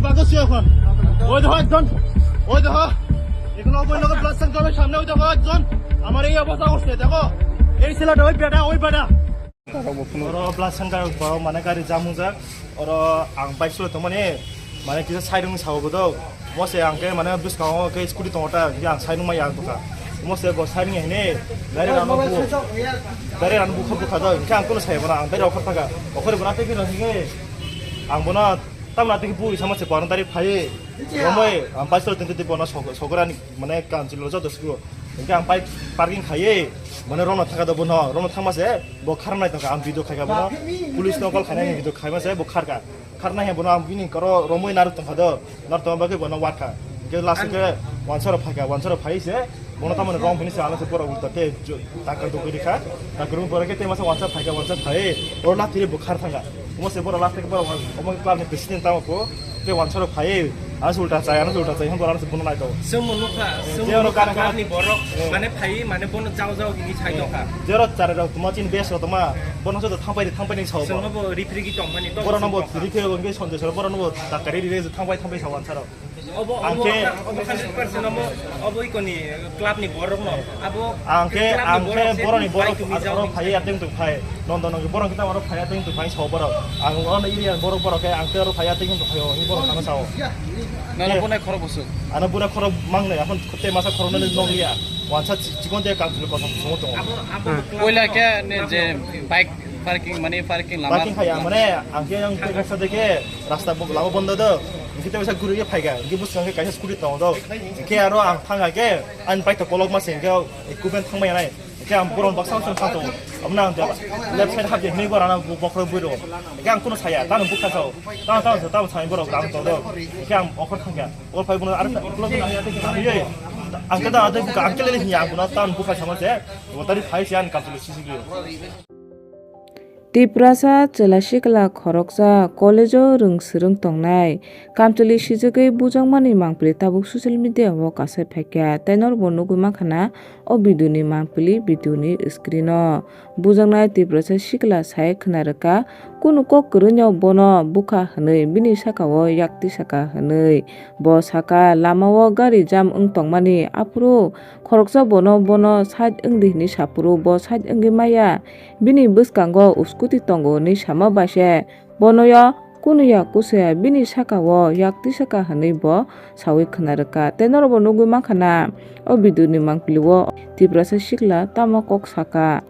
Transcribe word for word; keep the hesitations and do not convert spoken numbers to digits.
পাগল সে এখন। ওই দেখো একজন, ওই দেখো, এখানে ওই লোকের ব্লাড সেন্টারের সামনে ওই দেখো একজন। আমার এই অবস্থা করছে, দেখো, এই ছেলেটা ওই বেটা, ওই বেটা। Oro blood center bo mane gari jam wngjak. Oro ang bike solo tongmani, mane kisa side wng sao bodo. Mose ang ke mane bwskango ke scooty tongo ta, ang side wng maya ang tongkha. Mose bo side wng hine, gari rano bu, gari rano bukha bukha do. Hingke ang kono sai bono, ang gari okhor thaka. Okhor bono tei khe rang hingke ang bono tamna tei bui sama se bono dari phai. Romoi ang bike solo tongte bono sogorani mane kanchilo joto sugo. Hingke ang bike parking khaiye, mane romno thaka do bono, romno thangma se bo kharnai tongkha, ang video khaika bono, police no call khainai video khaima se bo kharka. Kharnai he bono ang bini koro romoi narwk tongkha do, narwk tongma bagwi bono watkha. Hingke last ke wansaro phaika, wansaro phai se bono tamoni rom hini se ano se borok ulta te takar dugwi rikha. Takar dugwi borok ke te masa wansa phaika, wansa phai oro lathiri bo khar thangka. Omo se borok last ke borok omo club ni president tamo po te wansaro phai ano se ulta chai, ano se ulta chai hwn borok ano se bono naito. Sengmo nukha, sengmo Jero nukha kana club ni borok Eh. mane phai mane bono jao jao hini sai tongkha. Jero chare rok tuma chin bes rok tuma bono se thangpai thangpai ni sao. Sengmo bo ripri gi tongmani to Borok no bo sengmo nukha. Ripri rok hingke sonde soro borok no bo takari ri thangpai thangpai sao wansaro. Obo, Ang obo, khe obo hundred percent obo, obo ikoni club ni borok no. Abo Ang khe, club ni ang khe borok se borok ni bai borok tumi aro jao phai ni. Ateng tung phai. Nondon nong borok kita aro phai ateng tung phai sao borok. Ang oro area borok borok khe ang khe aro phai ateng tung phai o, borok ano sao. Nalo Ye. Bonai khorok bosuk. Ano bura khorok mang nai, akhon te masa khorok nani nong ya. Wansa chi-, chikon te kang thulu kosong songo tongo. Abo, abo Hmm. club Oila no. Khe ne je bike parking mane parking lama. Parking khaya mane ang khe ang te kasa de khe rasta bo lama bondo do. Hingke te bisa guru ye phaiga. Hingke bwskango kaisa scooty tongo do. Hingke aro ang thangkha khe ani bike to kolok ma se hingke equipment thangmai nai. Hingke ang borom baksa baksa thang tongo. Amna ang left side hapje hini borana bokhorok bui ro. Hingke ang kuno saya, tamo bukha sao. Tamo, tamo, tamo sai borok ang to do. Hingke ang okhor thangkha. Okhor phai bono aro kolok na ya te khe na ye. Ang khe da ate bukha, ang khe le hiya bono tamo bukha sama se. Bo tari phai se ani kapsule sisi gri. Tiprasa chwla sikla khoroksa college-o rwng swrwng tongnai, kamchwlwi sijagwi bujakmani mangpili tabuk social media-o kasai phaikha, tei norokbo nugwi mankha na o video-ni mangpili video-ni screen-o. Bujaknai Tiprasa sikla sai khwna rwkha, kunu kok kwrwino bono bwkha hwnwi bini saka-o yakti saka hwnwi. Bo saka, lama-o gari jam wng tongmani, aphuru khoroksa bono bono side wngdi hwnwi saphuru bo side wngwi maya. Bini bwskango scooty tongo hwnwi sama bai se. Bono ya kunuya kusuya bini saka-o yakti saka hwnwi bo saui khwna rwkha. Tei norokbo nugwi mankha na o video ni mangpili-o Tiprasa sikla tamo kok saka.